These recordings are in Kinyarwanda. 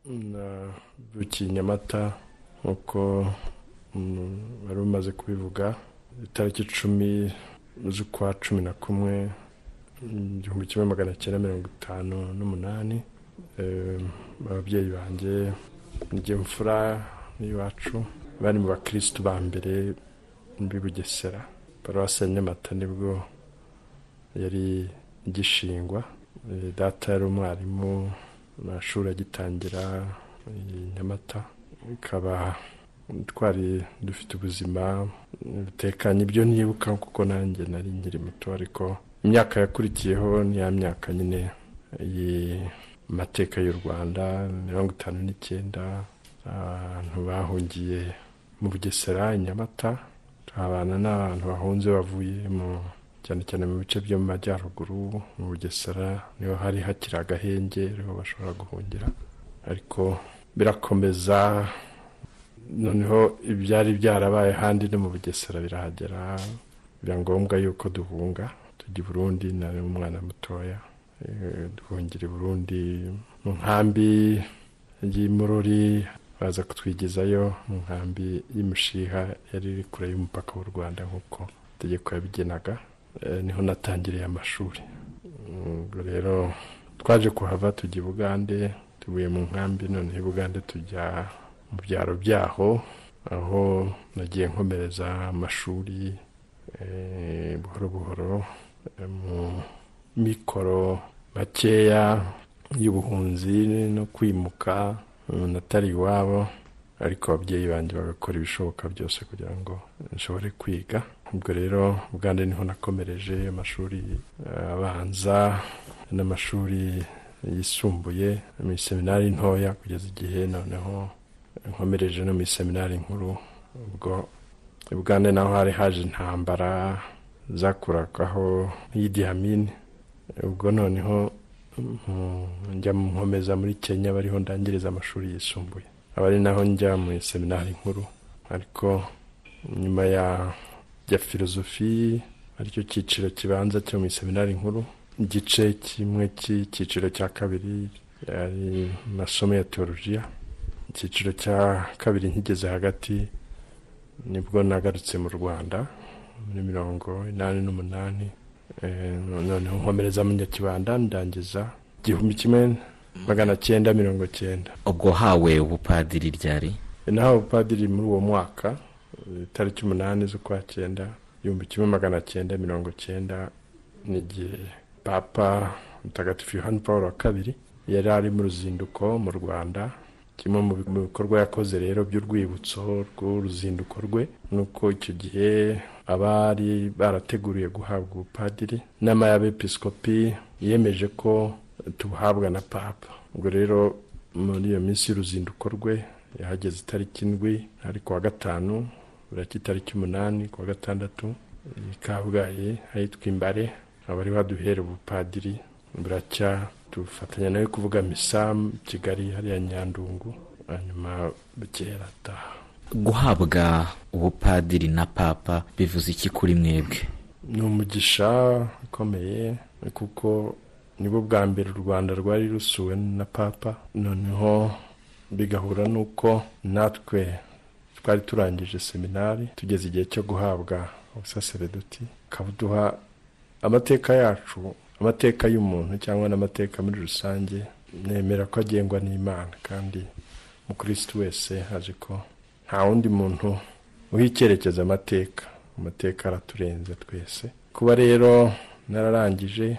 Navukiye Nyamata nk'uko wari umaze kubivuga, itariki 10 z'ukwa 11 1958. Ababyeyi banjye, njye mfura n'iwacu, bari mu bakirisitu ba mbere b'i Bugesera. Paruwasi ya Nyamata nibwo yari igishingwa. Data yari umwarimu amashuri agitangira i Nyamata, ikaba twari dufite ubuzima butekanye. Ibyo nibuka kuko nanjye nari nkiri muto, ariko imyaka yakurikiyeho ni ya myaka nyine y'amateka y'u Rwanda. 59 abantu bahungiye mu Bugesera i Nyamata, tuhabana n'abantu bahunze bavuye mu cyane cyane mu bice byo mu majyaruguru. Mu Bugesera niho hari hakiri agahenge, niho bashobora guhungira, ariko birakomeza. Noneho ibyari byarabaye ahandi no mu Bugesera birahagera, biba ngombwa yuko duhunga tujya i Burundi. Nari umwana mutoya, duhungira i Burundi mu nkambi y'Imurori, baza kutwigezayo mu nkambi y'Imushiha yari iri kure y'umupaka w'u Rwanda nk'uko itegeko yabigenaga. Niho natangiriye amashuri. Ubwo rero twaje kuhava tujya i Bugande, tuvuye mu nkambi noneho i Bugande tujya mu byaro byaho, aho nagiye nkomereza amashuri buhoro buhoro mu mikoro makeya y'ubuhunzi no kwimuka umuntu atari iwabo, ariko ababyeyi banjye bagakora ibishoboka byose kugira ngo nshobore kwiga. Ubwo rero Bugande niho nakomereje amashuri abanza n'amashuri yisumbuye mu seminari ntoya, kugeza igihe noneho nkomereje no mu seminari nkuru. Ubwo Bugande naho hari haje intambara zakuragaho Idi Amin, ubwo noneho njya nkomeza muri Kenya, bariho ndangiriza amashuri yisumbuye, aba ari naho njya mu seminari nkuru. Ariko nyuma ya filozofi, aricyo cyiciro kibanza cyo mu seminari nkuru, igice kimwe cy'icyiciro cya kabiri yari masomo ya teologiya. Icyiciro cya kabiri nkigeze hagati nibwo nagarutse mu Rwanda muri 88, noneho nkomereza mu Nyakibanda ndangiza 1990. Ubwo hawe ubupadiri ryari? Nahawe ubupadiri muri uwo mwaka, itariki 8 z'ukwa 9 1990, n'igihe Papa Mutagatifu Yohani Paul wa II yari ari mu ruzinduko mu Rwanda. Kimwe mu bikorwa yakoze rero by'urwibutso rw'uruzinduko rwe, nuko icyo gihe abari barateguriye guhabwa ubupadiri, inama y'abepiskopi yemeje ko tubuhabwa na Papa. Ubwo rero muri iyo minsi y'uruzinduko rwe yahageze itariki 7 ari kuwa 5, buracya itariki 8 kuwa 6 i Kabgayi ahitwa Imbare, abari baduhera ubupadiri. Buracya dufatanya nawe kuvuga misa Kigali hariya Nyandungu, hanyuma bukera ataha. Guhabwa ubupadiri na Papa bivuze iki kuri mwebwe? Ni umugisha ukomeye, kuko nibwo bwa mbere u Rwanda rwari rusuwe na Papa, noneho bigahura nuko natwe twari turangije seminari tugeze igihe cyo guhabwa ubusaseredoti, kabuduha amateka yacu, amateka y'umuntu cyangwa n'amateka muri rusange. Nemera ko agengwa n'Imana, kandi mukristo wese azi ko nta wundi muntu uha icyerekezo amateka, amateka araturenze twese. Kuba rero nararangije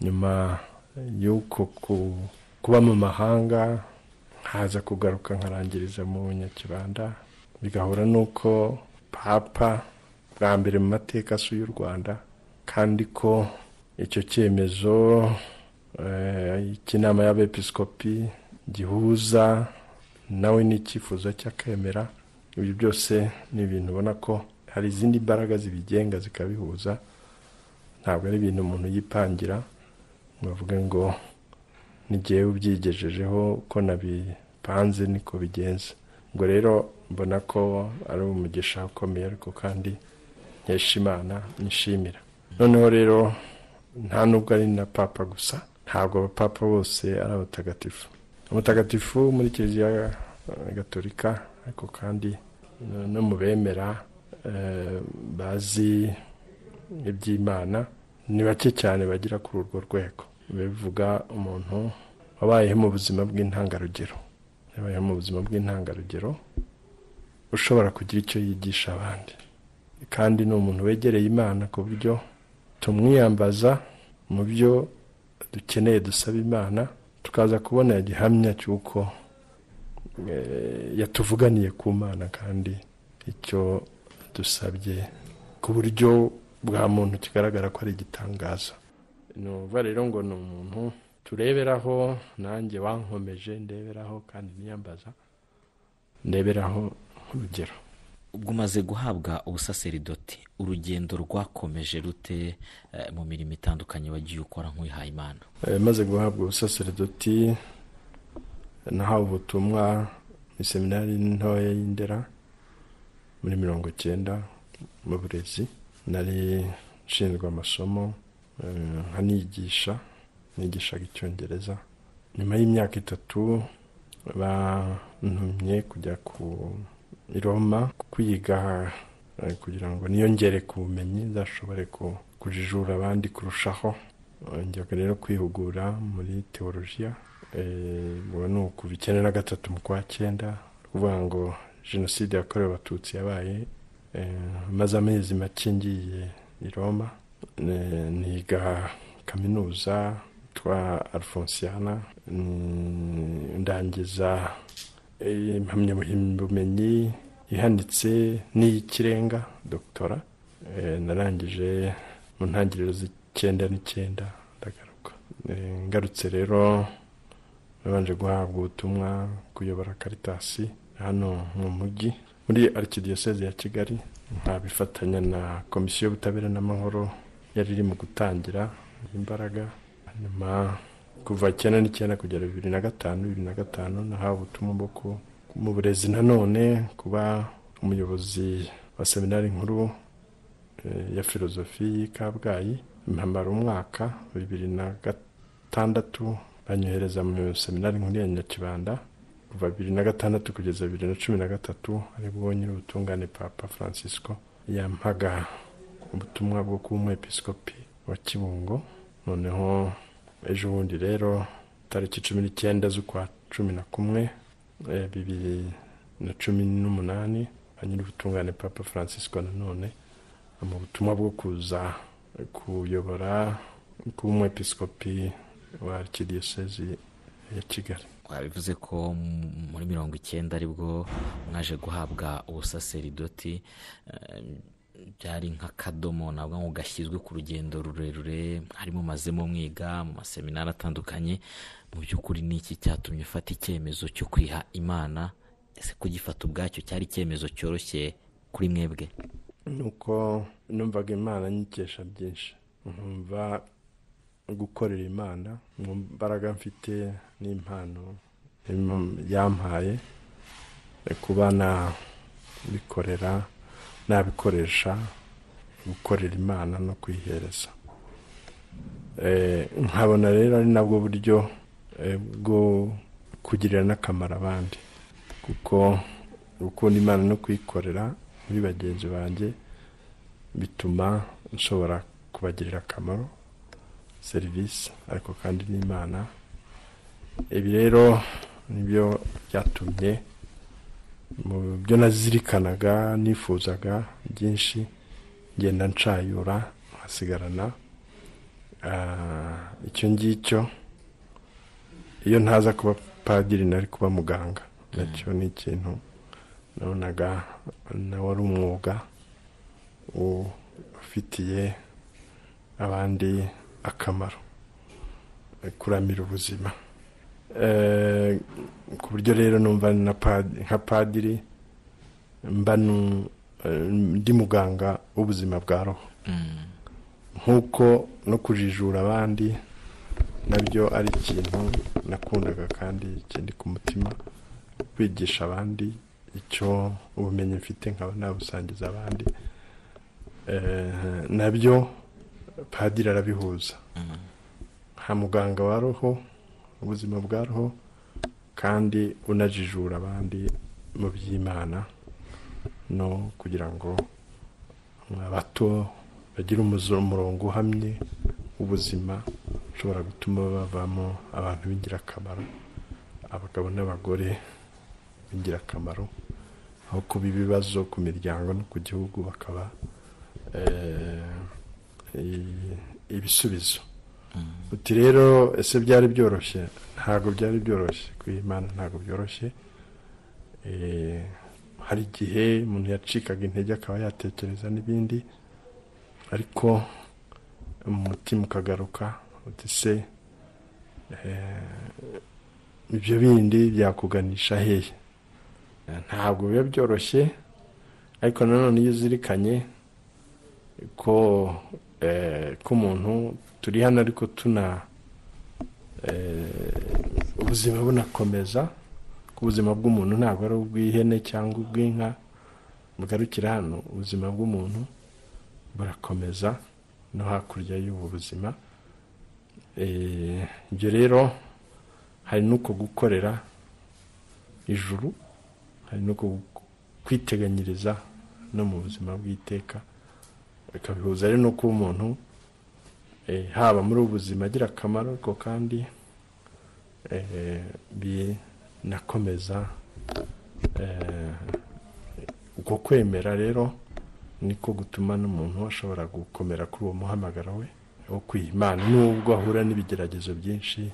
nyuma y'uko kuba mu mahanga, nkaza kugaruka nkarangiriza mu Nyakibanda, bigahura nuko Papa bwa mbere mu mateka asuye u Rwanda, kandi ko icyo cyemezo cy'inama y'abepiskopi gihuza nawe n'icyifuzo cy'akemera. Ibyo byose ni ibintu ubona ko hari izindi mbaraga zibigenga zikabihuza, ntabwo ari ibintu umuntu yipangira ngo avuge ngo n'igihe ubyigejejeho ko nabipanze niko bigenze. Ubwo rero mbona ko ari umugisha ukomeye, ariko kandi nkesha Imana nishimira. Noneho rero nta nubwo ari na Papa gusa, ntabwo abapapa bose ari abatagatifu. Umutagatifu muri Kiliziya Gatolika, ariko kandi no mu bemera bazi iby'Imana ni bake cyane bagira kuri urwo rwego. Bivuga umuntu wabayeho mu buzima bw'intangarugero, yabayeho mu buzima bw'intangarugero, ushobora kugira icyo yigisha abandi, kandi ni umuntu wegereye Imana ku buryo tumwiyambaza mu byo dukeneye, dusaba Imana, tukaza kubona igihamya cy'uko yatuvuganiye ku Mana, kandi icyo dusabye ku buryo bwa muntu kigaragara ko ari igitangaza. Ni ukuvuga rero ngo ni umuntu tureberaho, nanjye wankomeje ndeberaho kandi niyambaza ndeberaho nk'urugero. Ubwo umaze guhabwa ubusaseridoti, urugendo rwakomeje rute mu mirimo itandukanye wagiye ukora nk'uwihaye Imana? Maze guhabwa ubusaseridoti, nahawe ubutumwa mu seminari ntoya y'Indera muri 90 mu burezi. Nari nshinzwe amasomo, nkanigisha, nigishaga Icyongereza. Nyuma y'imyaka 3 bantumye kujya ku Roma kwiga kugira ngo niyongere ku bumenyi, nzashobore kujijura abandi kurushaho. Njya rero kwihugura muri teolojiya, ubwo ni ukuva 93 mu kwa 9, kuvuga ngo jenoside yakorewe Abatutsi yabaye maze amezi make ngiye i Roma, niga kaminuza twa Alfonsiana, ndangiza impamyabumenyi ihanitse n'iy'ikirenga, doktora. Narangije mu ntangiriro z'99 ndagaruka. Ngarutse rero nabanje guhabwa ubutumwa kuyobora Caritas hano mu mujyi muri Archdiocese ya Kigali, nkabifatanya na Komisiyo y'Ubutabera n'Amahoro yari iri mu gutangira imbaraga. Nyuma kuva 99 kugera 2005, 2005 nahawe ubutumwa bwo mu burezi nanone, kuba umuyobozi wa seminari nkuru ya filozofi y'i Kabgayi. Mpamara umwaka 2006 banyohereza mu seminari nkuru ya Nyakibanda. Kuva 2006 kugeza 2013 aribwo Nyirubutungane Papa Francisco yampaga ubutumwa bwo kuba umwepiskopi wa Kibungo. Noneho ejo bundi rero tariki 19 z'ukwa 11 2018 Nyirubutungane Papa Francisco nanone mu butumwa bwo kuza kuyobora kuba umwepiskopi wa Archdiocese ya Kigali. Bivuze ko muri 90 aribwo mwaje guhabwa ubusaseridoti, byari nk'akadomo nabwo ngo gashyizwe ku rugendo rurerure harimo mazemo mwiga mu maseminari atandukanye. Mu by'ukuri ni iki cyatumye ufata icyemezo cyo kwiha Imana? Ese kugifata ubwacyo cyari icyemezo cyoroshye kuri mwebwe? Nuko numvaga Imana nyikesha byinshi, nkumva gukorera Imana mu mbaraga mfite n'impano yampaye, kuba nabikorera, nabikoresha gukorera Imana no kwihereza. Nkabona rero ari nabwo buryo bwo kugirira n'akamaro abandi, kuko gukunda Imana no kuyikorera muri bagenzi banjye bituma nshobora kubagirira akamaro, serivisi, ariko kandi n'Imana. Ibi rero nibyo byatumye mu byo nazirikanaga nifuzaga byinshi ngenda ncayura nkasigarana icyo ngicyo. Iyo ntaza kuba padiri nari kuba muganga, nacyo ni ikintu nabonaga nawe ari umwuga ufitiye abandi akamaro, kuramira ubuzima. Ku buryo rero numva nka padiri mba ndi muganga w'ubuzima bwa roho, nk'uko no kujijura abandi nabyo ari ikintu nakundaga kandi ikindi ku mutima, kwigisha abandi icyo ubumenyi mfite nkaba nabusangiza abandi, nabyo padiri arabihuza nka muganga wa roho, ubuzima bwa roho, kandi unajijura abandi mu by'Imana, no kugira ngo abato bagire umurongo uhamye w'ubuzima ushobora gutuma bavamo abantu b'ingirakamaro, abagabo n'abagore b'ingirakamaro, aho kuba ibibazo ku miryango no ku gihugu bakaba ibisubizo. Uti rero ese byari byoroshye? Ntabwo byari byoroshye, kwiha Imana ntabwo byoroshye. Hari igihe umuntu yacikaga intege akaba yatekereza n'ibindi, ariko umutima ukagaruka uti se ibyo bindi byakuganisha hehe? Ntabwo biba byoroshye, ariko nanone iyo uzirikanye ko umuntu turi hano ariko tuna ubuzima bunakomeza, ko ubuzima bw'umuntu ntabwo ari ubw'ihene cyangwa ubw'inka bugarukira hano, ubuzima bw'umuntu burakomeza no hakurya y'ubu buzima. Ibyo rero hari n'uko gukorera ijuru, hari n'uko kwiteganyiriza no mu buzima bw'iteka, bikabihuza rero no kuba umuntu haba muri ubu buzima agira akamaro, ariko kandi binakomeza uko kwemera. Rero niko gutuma n'umuntu ashobora gukomera kuri uwo muhamagaro we wo kwiha Imana, nubwo ahura n'ibigeragezo byinshi,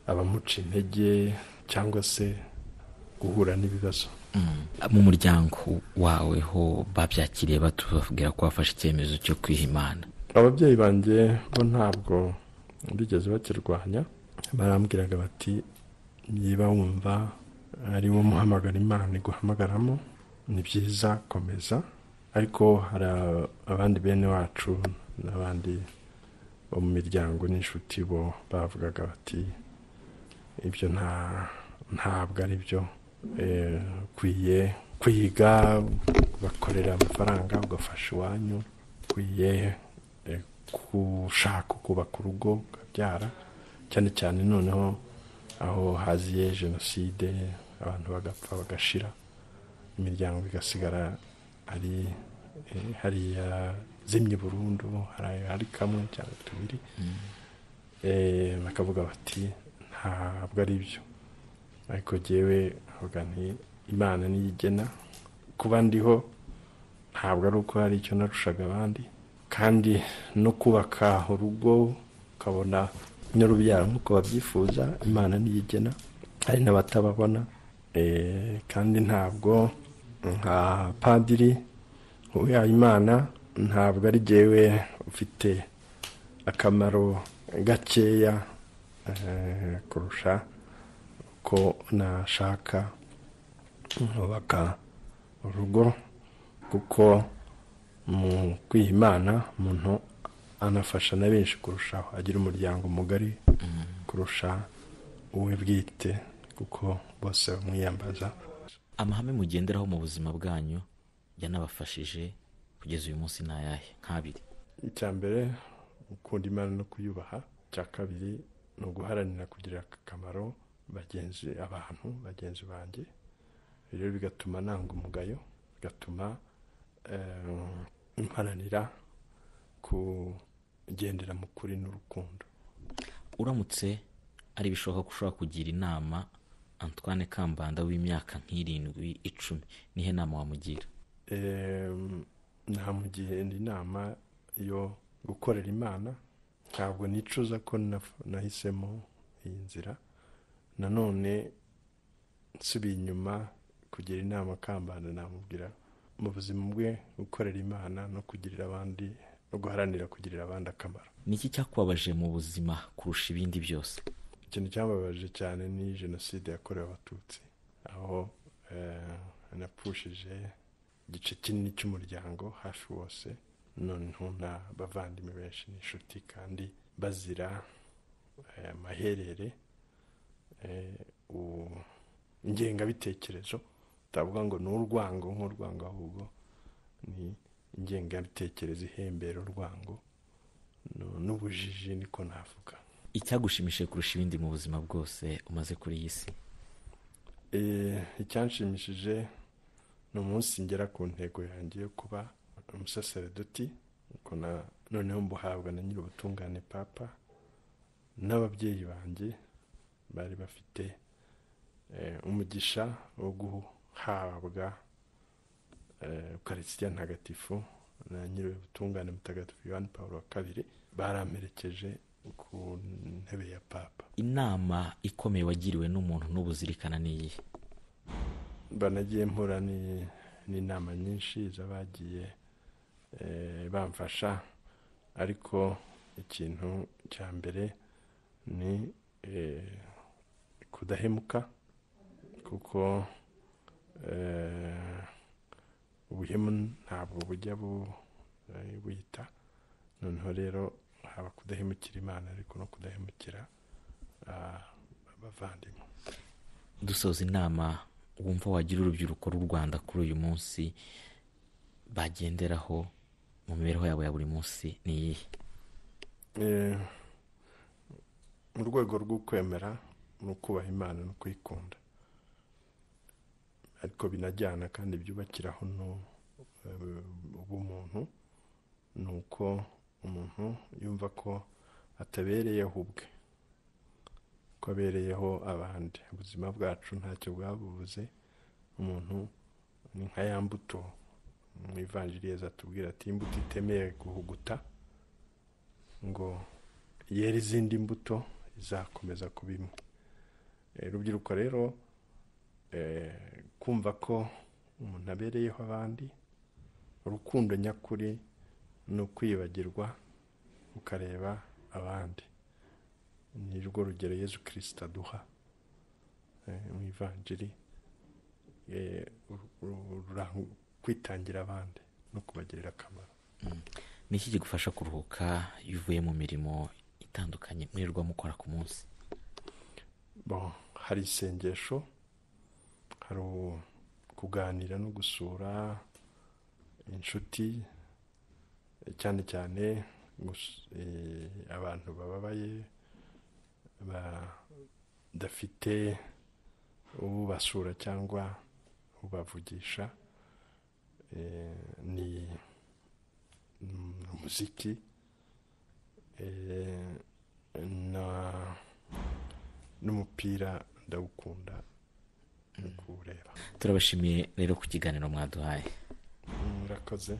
abamuca intege cyangwa se guhura n'ibibazo. Mu muryango wawe ho babyakiriye batubabwira ko wafashe icyemezo cyo kwiha Imana? Ababyeyi banjye bo ntabwo bigeze bakirwanya, barambwiraga bati niba wumva ari wo muhamagara Imana iguhamagaramo ni byiza, komeza. Ariko hari abandi bene wacu n'abandi bo mu miryango n'inshuti bo bavugaga bati ibyo ntabwo ari byo, ukwiye kwiga ugakorera amafaranga ugafasha iwanyu, ukwiye gushaka ukubaka urugo ukabyara, cyane cyane noneho aho haziye jenoside abantu bagapfa bagashira, imiryango igasigara ari hariya zimye burundu, hari kamwe cyangwa tubiri. Bakavuga bati ntabwo ari byo. Ariko jyewe avuga nti Imana niyigena, kuba ndiho ntabwo ari uko hari icyo narushaga abandi, kandi no kubaka urugo ukabona n'urubyaro nk'uko babyifuza, Imana niyigena, hari n'abatababona. Kandi ntabwo nka padiri uwihaye Imana ntabwo ari jyewe ufite akamaro gakeya kurusha ko nashaka nkubaka urugo, kuko mu kwiha Imana umuntu anafasha na benshi kurushaho, agira umuryango mugari kurusha uwe bwite, kuko bose bamwiyambaza. Amahame mugenderaho mu buzima bwanyu yanabafashije kugeza uyu munsi ni ayahe? Nk'abiri. Icya mbere gukunda Imana no kuyubaha, icya kabiri ni uguharanira kugira akamaro bagenzi abantu bagenzi banjye, rero bigatuma nanga umugayo, bigatuma mparanira kugendera mu kuri n'urukundo. Uramutse ari bishoboka ko ushobora kugira inama Antoine Kambanda w'imyaka nk'irindwi 10, nihe nama wamugira? Namugira inama yo gukorera Imana. Ntabwo nicuza ko nahisemo iyi nzira. Nanone nsubiye inyuma kugira inama Kambanda, namubwira mu buzima bwe gukorera Imana no kugirira abandi, no guharanira kugirira abandi akamaro. Niki cyakubabaje mu buzima kurusha ibindi byose? Ikintu cyambabaje cyane ni jenoside yakorewe Abatutsi, aho napfushije igice kinini cy'umuryango hafi wose, noneho n'abavandimwe benshi n'inshuti, kandi bazira amaherere, ingengabitekerezo. Utavuga ngo ni urwango nk'urwango, ahubwo ni ingengabitekerezo ihembera urwango n'ubujiji, niko navuga. Icyagushimishije kurusha ibindi mu buzima bwose umaze kuri iyi si? Icyanshimishije ni umunsi ngera ku ntego yanjye yo kuba umusaseredoti, noneho mbuhabwa na nyir'ubutungane Papa n'ababyeyi banjye bari bafite umugisha wo guhabwa Ukarisitiya ntagatifu na nyir'ubutungane Mutagatifu Yohani Pawulo wa kabiri, baramperekeje ku ntebe ya Papa. Inama ikomeye wagiriwe n'umuntu n'ubuzirikana ni iyihe? Banagiye mpura n'inama nyinshi z'abagiye bamfasha, ariko ikintu cya mbere ni kudahemuka, kuko ubuhemu ntabwo bujya buhita. Noneho rero haba kudahemukira Imana ariko no kudahemukira abavandimwe. Dusoza, inama wumva wagira urubyiruko rw'u Rwanda kuri uyu munsi bagenderaho mu mibereho yabo ya buri munsi ni iyihe? Mu rwego rwo kwemera no kubaha Imana no kuyikunda, ariko binajyana kandi byubakiraho ubumuntu, ni uko umuntu yumva ko atabereyeho ubwe, ko abereyeho abandi. Ubuzima bwacu ntacyo bwabubuze. Umuntu ni nka ya mbuto mu Ivanjiri Yezu atubwira ati imbuto itemeye guhuguta ngo yere izindi mbuto izakomeza kuba imwe. Urubyiruko rero kumva ko umuntu abereyeho abandi, urukundo nyakuri ni ukwibagirwa ukareba abandi. Ni rwo rugero Yezu Kristo aduha mu Ivanjiri, kwitangira abandi no kubagirira akamaro. Ni iki kigufasha kuruhuka iyo uvuye mu mirimo itandukanye mwirirwa mukora ku munsi? Hari isengesho, hari kuganira no gusura inshuti, cyane cyane abantu bababaye badafite ubasura cyangwa ubavugisha. Ni umuziki n'umupira ndawukunda kuwureba. Turabashimiye rero ku kiganiro mwaduhaye. Murakoze.